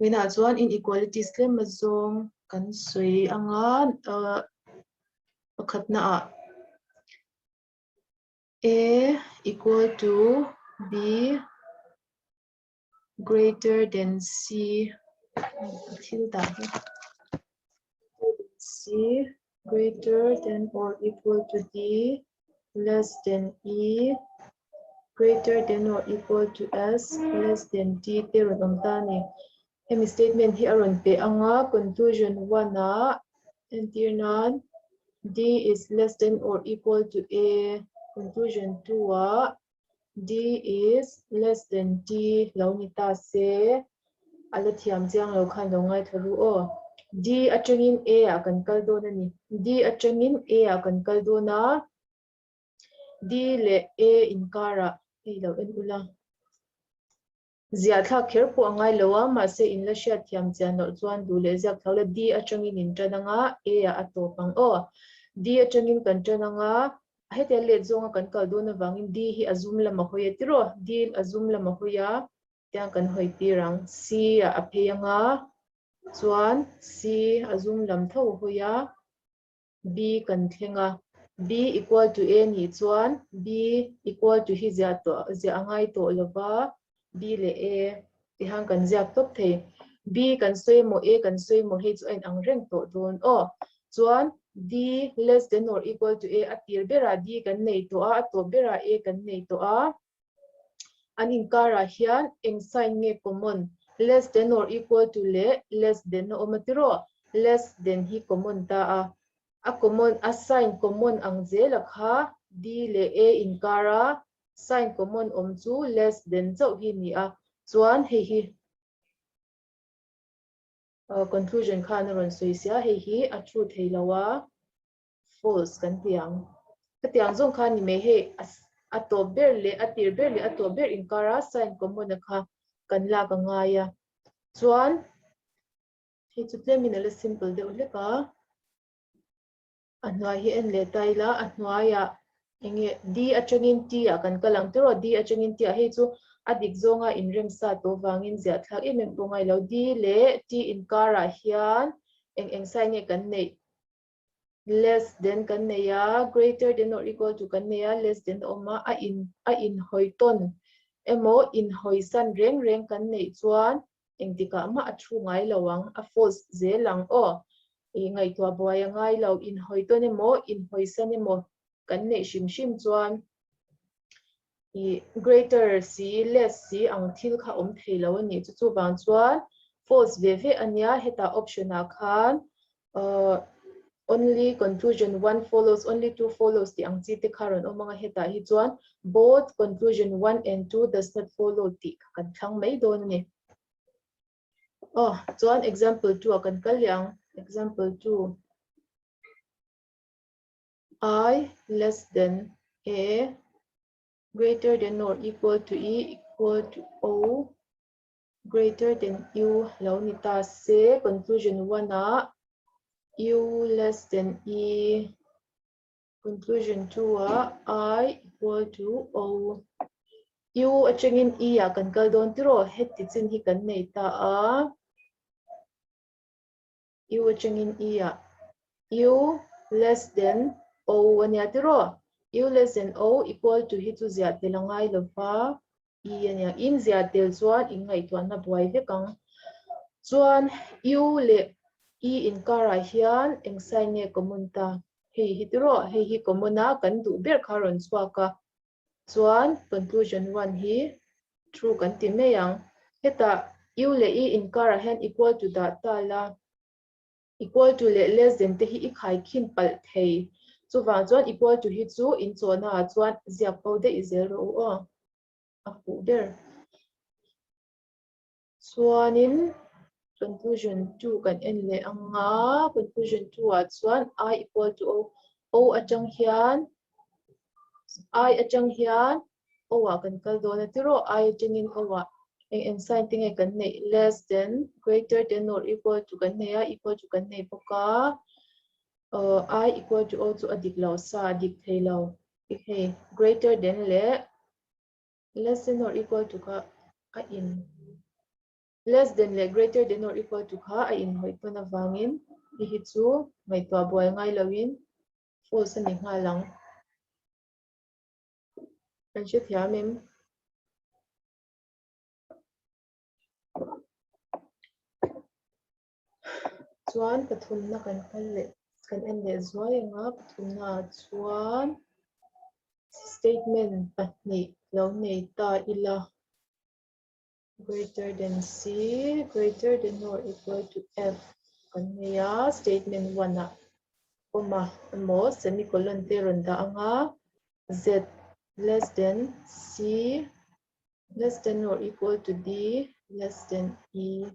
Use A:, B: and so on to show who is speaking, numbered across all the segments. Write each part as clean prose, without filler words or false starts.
A: Vawiinah chuan inequalities tlem azawng kan sawi anga pakhatnaah A equal to B greater than C thil dah hi C greater than or equal to D less than E greater than or equal to S less than D te rawn awm ta a ni. Hemi statement hi a rawn pe ang a, conclusion one ah entir nan D is less than or equal to A, conclusion 2 ah D is less than T lo ni ta se, a la thiam chiang lo khan lo ngaithla ru aw. D atangin A ah kan kal dawn a ni. D atangin A ah kan kal dawn a, D leh A inkarah hei lo en ula. Ziah thlak kher pawh a ngai lo a, mahse in la hriat thiam chian loh chuan duh leh ziak thlak la D atangin in tan ang a, A ah a tawp ang aw. D atangin kan tan ang a, hetia let zawnga kan kal dawn avangin D hi a zum lam a hawi a tiraw, D a zum lam a hawi a, tiang kan hawi tir ang. C ah a phei ang a, chuan C a zum lam tho a hawi a. B kan thleng a, B equal to A nih chuan B equal to hi ziah tawh ziah a ngai tawh lo va, B leh A tihan kan ziak tawp thei. B kan sawi emaw A kan sawi emaw hei chu a inang reng tawh dawn aw. Chuan D less than or equal to A a tir berah D kan nei tawh a, a tawp berah A kan nei tawh a. An inkarah hian eng sign nge common? Less than or equal to leh less than a awm a tiraw? Less than hi common ta a. A common, a sign common ang zela kha D leh A inkara sign common awm chu less than chauh hi ni a. Chuan hei hi conclusion khan a rawn sawi sia, hei hi a true thei lo a. False kan ti ang. Hetiang zawng kha ni mai hei a tawp ber leh a tir ber leh a tawp ber inkara sign common a kha kan lak a ngai a. Chuan hei chu tlemin a la simple deuh hlek a. A hnuai hi en leh ta ila a hnuaiah enge D atangin T ah kan kal ang tiraw D atangin T ah hei chu a dik zawnga inremsa tawh vangin ziah thlak em em pawh ngai lo. D leh T inkarah hian eng eng sign nge kan neih? Less than kan nei a, greater than or equal to kan nei a, less than a awm a, a in a inhawi tawn emaw inhawisan reng reng kan neih chuan engtikah mah a thu ngai lo ang, a false zel ang aw. Ih ngaihtuah buai a ngai lo, inhawi tawn emaw inhawisan emaw kan neih hrim hrim chuan ih greater si less si ang thil kha awm thei lo a nih chu chuvang chuan false ve ve a nia hetah option ah khan ahh only conclusion one follows only two follows tih ang chi te kha rawn awm ang a hetah hi chuan both conclusion one and two does not follow tih kha kan thlang mai dawn a ni. Aw chuan example 2 ah kan kal leh ang example 2. I less than A greater than or equal to E equal to O greater than U lo ni ta se conclusion 1 ah U less than E conclusion 2 ah I equal to O U atangin E ah kan kal dawn tiraw heti chin hi kan nei ta a. U atangin E ah U less than O a nia tiraw? U less than O equal to hi chu ziah tel a ngai lo va, E a nia. In ziah tel chuan in ngaihtuahna buai vek ang. Chuan U leh E inkarah hian eng sign nge common ta? Hei hi tiraw? Hei hi common a, kan duh ber kha a rawn chhuak a. Chuan conclusion 1 hi true kan ti mai ang. Hetah U leh E inkarah hian equal to dah ta la, equal to leh less than te hi i khaikhin palh thei. Chuvang chuan equal to hi chu inchawhnaah chuan ziak bo daih zel rawh u aw. A fuh ber. Chuanin conclusion 2 kan en leh ang a, conclusion 2 ah chuan I equal to O, O atang hian I atang hian O ah kan kal dawn a tiraw, I atangin O ah eng eng sign te nge kan neih less than, greater than or equal to kan nei a, equal to kan nei bawk a, I equal to O chu a dik lo sa, a dik thei lo, hei greater than leh less than or equal to kha a in. Less than leh greater than or equal to kha a inhawih tawn avangin hei hi chu ngaihtuah buai ngai loin false a ni nghal ang. Kan hrethiam em? Chuan pathumna kan kal leh kan en leh zuai ang a, pathumna ah chuan statement pahnih lo nei ta ila. Greater than C greater than or equal to F kan nei a, statement one ah comma emaw semicolon te rawn dah ang a, Z less than C less than or equal to D less than E.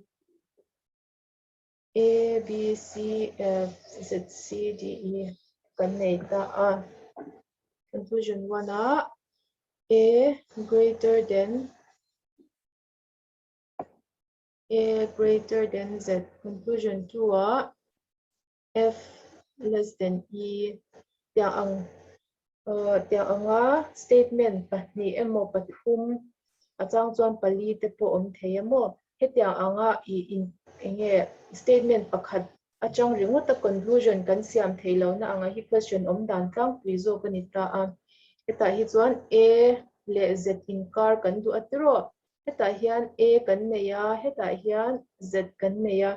A: A, B, C, F, Z, C, D, E kan nei ta a. Conclusion one ah A greater than A greater than Z. Conclusion 2 ah F less than E tiang ang tiang anga statement pahnih emaw pathum a chang chuan pali te pawh awm thei emaw hetiang anga i in enge statement pakhat atang ringawt a conclusion kan siam thei lo na anga hi question awm dan tlangpui zawk a ni ta a hetah hi chuan A leh Z inkar kan duh a tiraw hetah hian A kan nei a hetah hian Z kan nei a.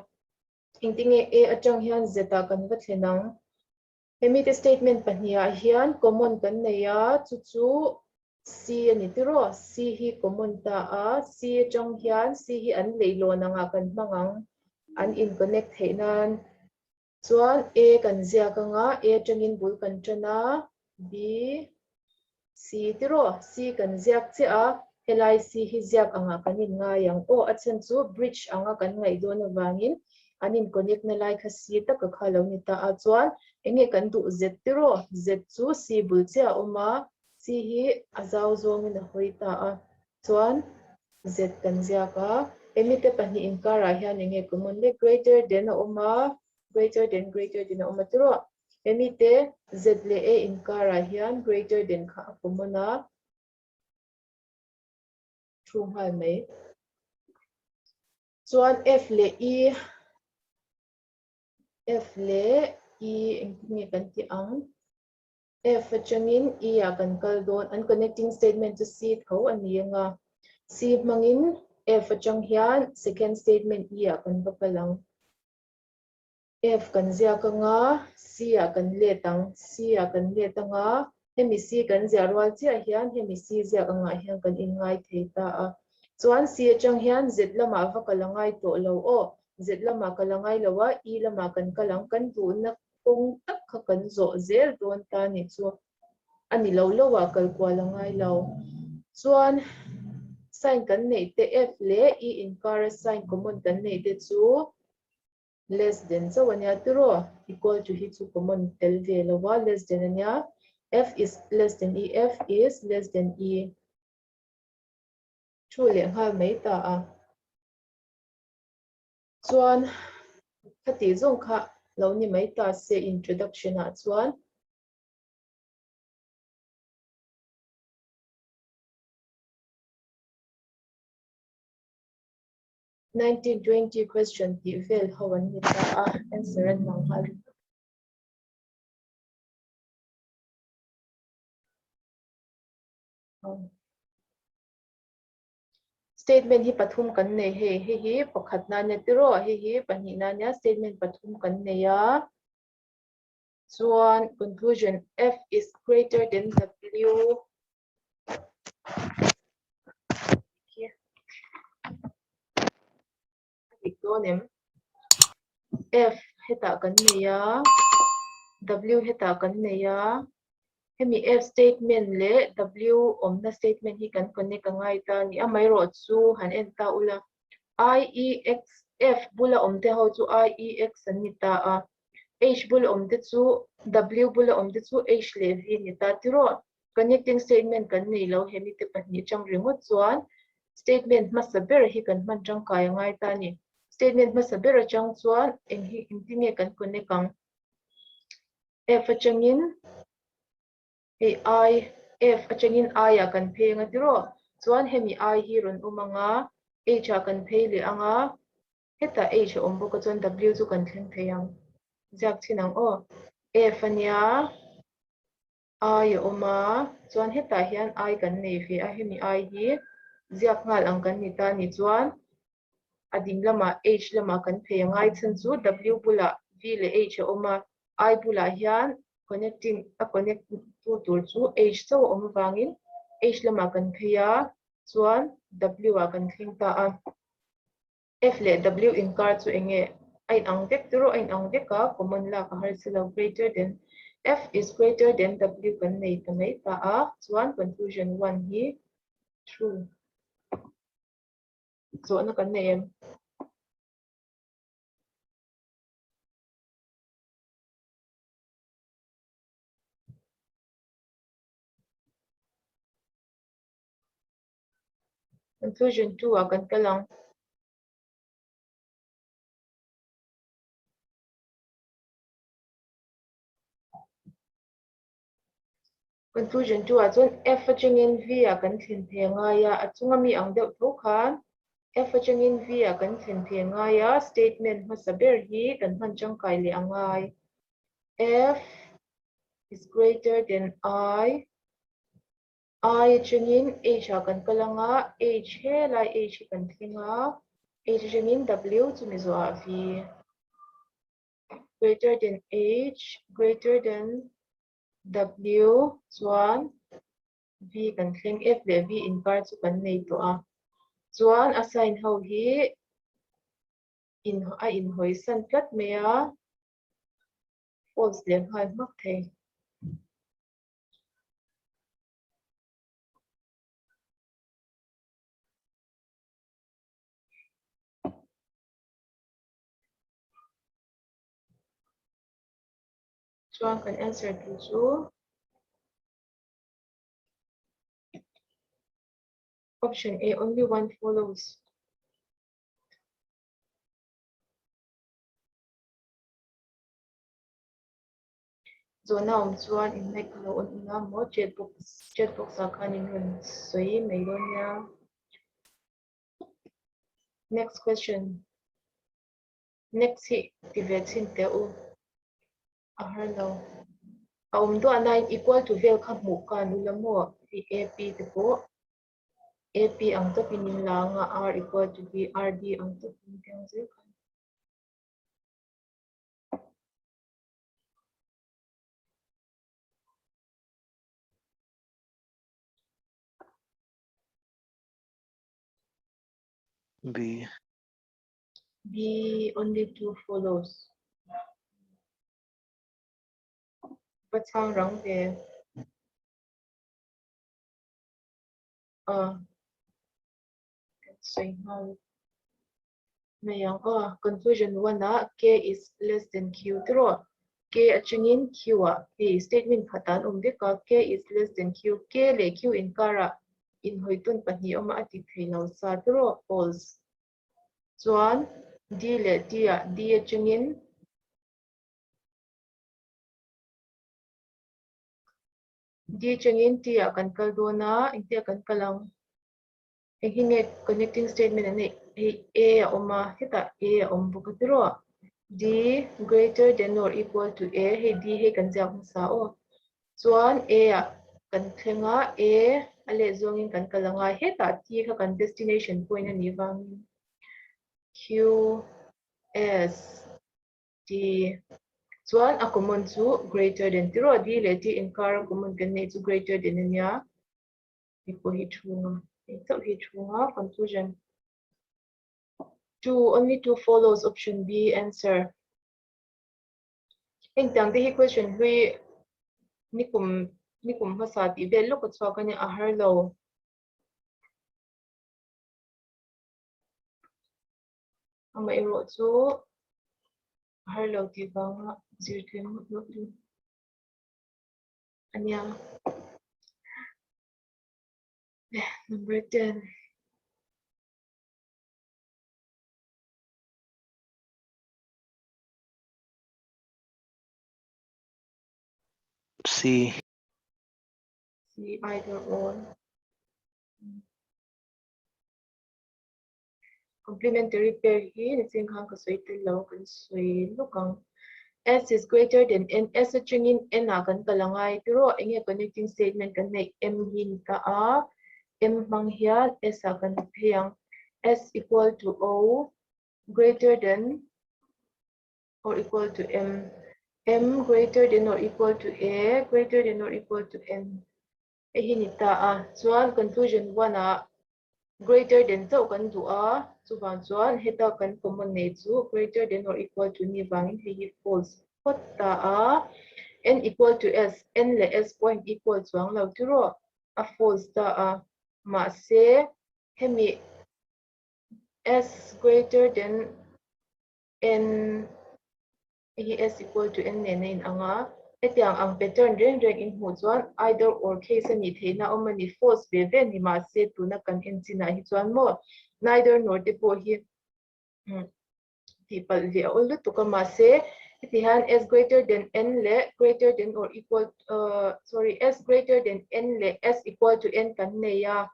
A: Engtinge A atang hian Z ah kan va thlen ang? Hemite statement pahnihah hian common kan nei a, chu chu C a ni tiraw? C hi common ta a, C atang hian C hi an leihlawn angah kan hmang ang, an in connect theih nan. Chuan A kan ziak ang a, A atangin bul kan tan a, B, C tiraw? C kan ziak chiah a, helai C hi ziak angah kan in ngai ang. Aw, a chhan chu bridge anga kan ngaih dawn avangin an in connect na lai kha C taka kha lo ni ta a. Chuan enge kan duh Z tiraw? Z chu C bul chiah a awm a, C hi a zau zawngin a hawi ta a. Chuan Z kan ziak a, hemi te pahnih inkarah hian enge common le? Greater than a awm a, greater than greater than a awm a tiraw? Hemi te Z leh A inkarah hian greater than kha a common a, thu nghal mai. Chuan F leh E, F leh E engtin nge kan tih ang? F atangin E ah kan kal dawn, an connecting statement chu C tho a ni ang a, C hmangin F atang hian second statement E ah kan va kal ang. F kan ziak ang a, C ah kan let ang, C ah kan let ang a, hemi C kan ziah rual chiah hian hemi C ziak angah hian kan inngai thei ta a. Chuan C atang hian Z lamah va kal a ngai tawh lo aw, Z lamah kal a ngai lo a, E lamah kan kal ang, kan duhna kawng tak kha kan zawh zel dawn ta nih chu a ni lo lo ah kal kual a ngai lo. Chuan sign kan neih te F leh E inkara sign common kan neih te chu less than chauh a nia tiraw equal to hi chu common tel ve lo a less than a nia F is less than E F is less than E thu leh nghal mai ta a chuan khati zawng kha lo ni mai ta se introduction ah chuan 1920 question tih vel ho an ni ta a, answer an hmang nghal ringawt. Statement hi pathum kan nei hei, hei hi pakhatna ania tiraw, hei hi pahnihna ania, statement pathum kan nei a. Chuan conclusion F is greater than W. A dik dawn em? F hetah kan nei a, W hetah kan nei a, hemi F statement leh W awmna statement hi kan connect a ngai ta a ni. Amaherawhchu han en ta ula, I, E, X, F bula awm te ho chu I, E, X an ni ta a, H bula awm te chu W bula awm te chu H leh V a ni ta tiraw? Connecting statement kan nei lo hemi te pahnih atang ringawt chuan statement hmasa ber hi kan hman tangkai a ngai ta a ni. Statement hmasa ber atang chuan eng hi engtin nge kan connect ang? F atangin hei I, F atangin I ah kan pheng a tiraw? Chuan hemi I hi rawn awm ang a, H ah kan phei leh ang a, hetah H a awm bawk a chuan W chu kan thleng thei ang. Ziak chhin ang aw. F a nia, I a awm a, chuan hetah hian I kan nei ve a, hemi I hi ziak nghal ang kan ni ta ni chuan a ding lamah H lamah kan phei a ngai chhan chu W bulah V leh H a awm a, I bulah hian connecting a connect tu tur chu H chauh a awm avangin H lamah kan phei a, chuan W ah kan thleng ta a. F leh W inkar chu eng nge? A inang vek tur a inang vek a, common lak a harsa lo. Greater than F is greater than W kan nei ta mai ta a, chuan conclusion 1 hi true. Zawhna kan nei em? Conclusion 2 ah kan kal ang. Conclusion 2 ah chuan F atangin V ah kan thlen thei ngai a, a chunga mi ang deuh tho khan F atangin V ah kan thlen thei ngai a, statement hmasa ber hi kan hman tangkai leh a ngai. F is greater than I I atangin H ah kan kal ang a, H helai H hi kan thleng a, H atangin W chumi zawhah V. Greater than H, greater than W chuan V kan thleng, F leh V inkar chu kan nei tawh a. Chuan a sign ho hi in a inhawi san tlat mai a, false leh nghal hmak thei. Chuan kan answer tur chu option A only one follows. Zawhna awm chuan in mic lo on ula maw chat box chat box ah khan in rawn sawi mai dawn nia. Next question. Next hi ti ve chhin teh u. A har lo. A awm duah nain equal to vel kha hmuh khan ula maw hei AP te pawh AP ang tawpin in la anga R equal to B RD ang tawpin tiang zel khan.
B: B.
A: B only two follows. Va chhang rang ve. A. Sawi nghal. Mai ang aw. Conclusion 1 ah K is less than Q tiraw? K atangin Q ah hei statement khat an awm vek a, K is less than Q, K leh Q inkarah inhawitun pahnih awm a a ti thei lo sa tiraw? False. Chuan D leh T ah D atangin D atangin T ah kan kal dawn a, engtia kan kal ang? Hei hi nge connecting statement an neih? Hei A a awm a, hetah A a awm bawk a tiraw? D greater than or equal to A, hei D hei kan ziak hmasa aw. Chuan A ah kan thleng a, A a leh zawngin kan kal ang a, hetah T kha kan destination point a nih vangin Q S T chuan a common chu greater than tiraw? D leh T inkar a common kan neih chu greater than a nia. Hei pawh hi thunga, hei chauh hi thunga conclusion. Two, only two follows option B answer. Heng tiang te hi question hlui nikum nikum hmasa tih vel lawk a chhuak a nia a har lo. Amaherawh chu a har lo tih vanga zir tlem ngawt ngawt chu a nia. Number 10.
B: C.
A: C either or. Complementary pair hi nichin khan ka sawi tel lo kan sawi lawk ang. S is greater than N, S atangin N ah kan kal angai tiraw enge connecting statement kan neih M hi ni ta a, M hmang hian S ah kan phei ang. S equal to O greater than or equal to M, M greater than or equal to A greater than or equal to N. Hei hi ni ta a, chuan conclusion 1 ah greater than chauh kan duh a, chuvang chuan heta kan common nei chu greater than or equal to ni vangin hei hi false phawt ta a, n equal to s, n leh s pawh in equal chuang lo tiraw a false ta a, mahse hemi s greater than n Hei hi S equal to N nen a inang a, hetiang ang pattern reng reng in hmuh chuan either or case a nih theihna awm a ni, false ve ve ni mahse tuna kan en chinah hi chuan maw neither nor te pawh hi tihpalh ve a awl lutuk a mahse heti hian S greater than N leh greater than or equal sorry S greater than N leh S equal to N kan nei a,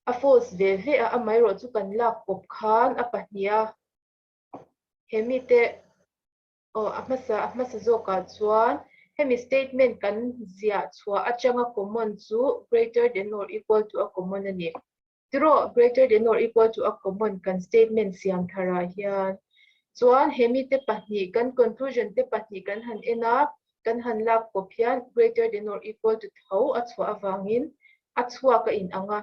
A: a false ve ve a amaherawhchu chu kan lak pawp khan a pahniha He mite aw a hmasa a hmasa zawkah chuan hemi statement kan ziah chhuah atanga common chu greater than or equal to a common a ni. Tiraw greater than or equal to a common kan statement siam tharah hian chuan he mite pahnih kan conclusion te pahnih kan han en a, kan han lak kawp hian greater than or equal to tho a chhuah avangin a chhuak a inang a.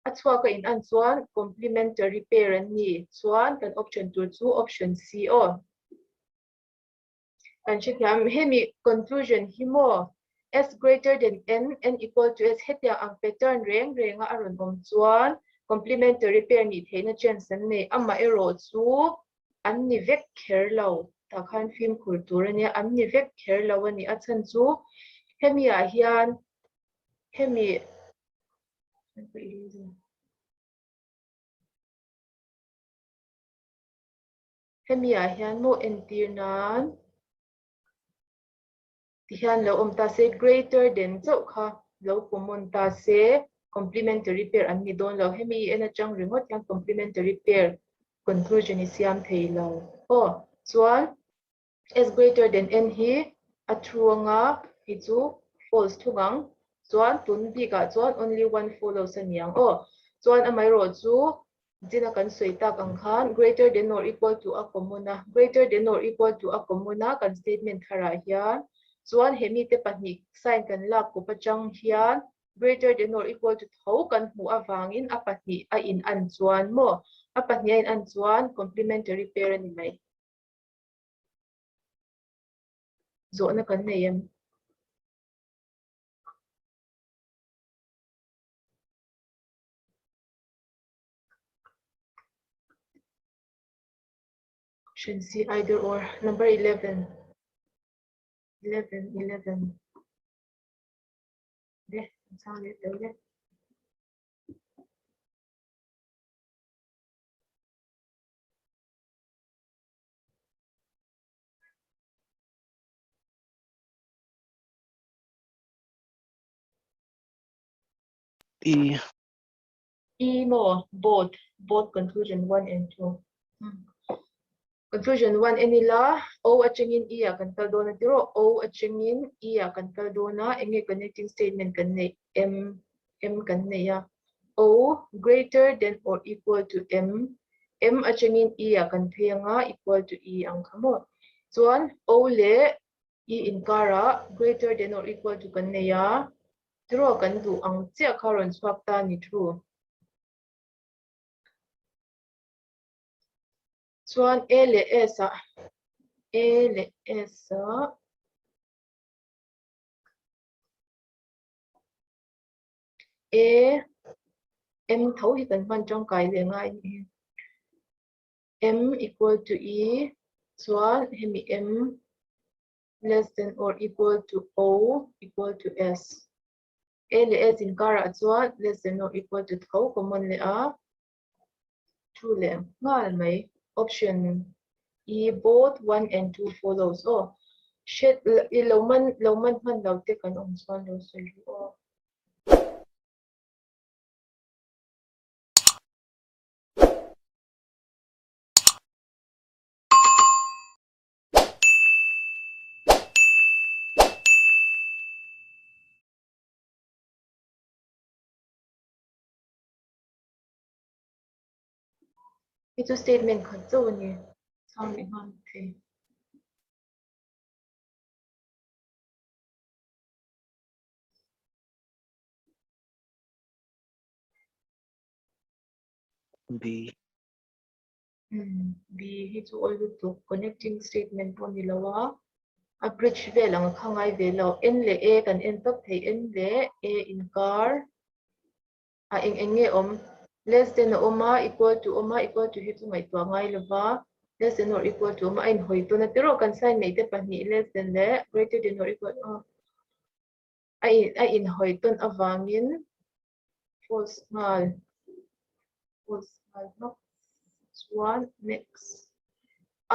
A: A chhuak a in an chuan complementary pair an ni chuan kan option tur chu option C aw. Kan hrethiam hemi conclusion hi maw S greater than N, N equal to S hetiang ang pattern reng renga a rawn awm chuan complementary pair nih theihna chance an nei. Amaherawh chu an ni vek kher lo tah khan fimkhur tur a nia, an ni vek kher lo a ni. A chhan chu hemi ah hian hemi Hemi ah hian maw entir nan ti hian lo awm ta se greater than chauh kha lo common ta se complementary pair an ni dawn lo. Hemi en atang ringawt hian complementary pair conclusion i siam thei lo. Aw chuan S greater than N hi a true anga hi chu false thung ang. Chuan tun bikah chuan only one follows a ni ang aw. Chuan amaherawh chu zina kan sawi tak ang khan greater than or equal to a common a, greater than or equal to a common a kan statement tharah hian chuan he mite pahnih sign kan lak kawp atang hian greater than or equal to tho kan hmuh avangin a pahnih a in an chuan maw a pahnih a in an chuan complementary pair a ni mai. Zawhna kan nei em? Option C, either or. Number 11. 11, 11. Le, chang leh tel le.
B: E.
A: E maw? Both. Both conclusion 1 and 2. Conclusion 1 en ila, O atangin E ah kan kal dawn a tiraw? O atangin E ah kan kal dawn a, enge connecting statement kan neih? M, M kan nei a. O greater than or equal to M, M atangin E ah kan phei anga equal to E ang kha maw? Chuan O leh E inkarah greater than or equal to kan nei a, tiraw kan duh ang chiah kha rawn chhuak ta ni thu. Chuan A leh S ah, A leh S ah, A, M tho hi kan hman tangkai leh ngai a ni. M equal to E chuan hemi M less than or equal to O equal to S. A leh S inkarah chuan less than or equal to tho common leh a, 2 leh nghal mai. Option E both 1 and 2 follows aw. Hriat i lo man lo man hman lo te kan awm chuan lo sawi ru aw. Hei chu statement khat chauh a ni. Chhang leh nghal thei.
B: B.
A: B hi chu awi lutuk connecting statement pawh ni lo a, a bridge vel ang kha ngai ve lo. N leh A kan en tawp thei N leh A inkar a eng eng nge awm less than a awm a equal to awm a equal to hi chu ngaihtuah ngai lo va less than or equal to awm a a inhawi tawn a tiraw kan sign neih te pahnih less than leh greater than or equal a a inhawi tawn avangin false nghal false nghal hlawk chuan next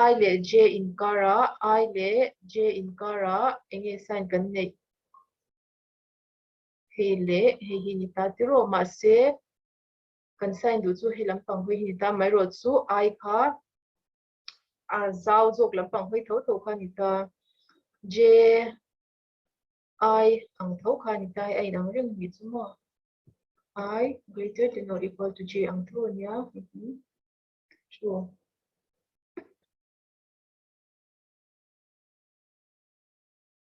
A: I leh J inkara I leh J inkara enge sign kan neih hei leh hei hi ni ta tiraw mahse kan sign duh chu hei lampang hawi hi ni ta mai erawh chu I kha a zau zawk lampang hawi tho tho kha ni ta J I ang tho kha ni ta a inang reng ni chu maw I greater than or equal to J ang tho ania true.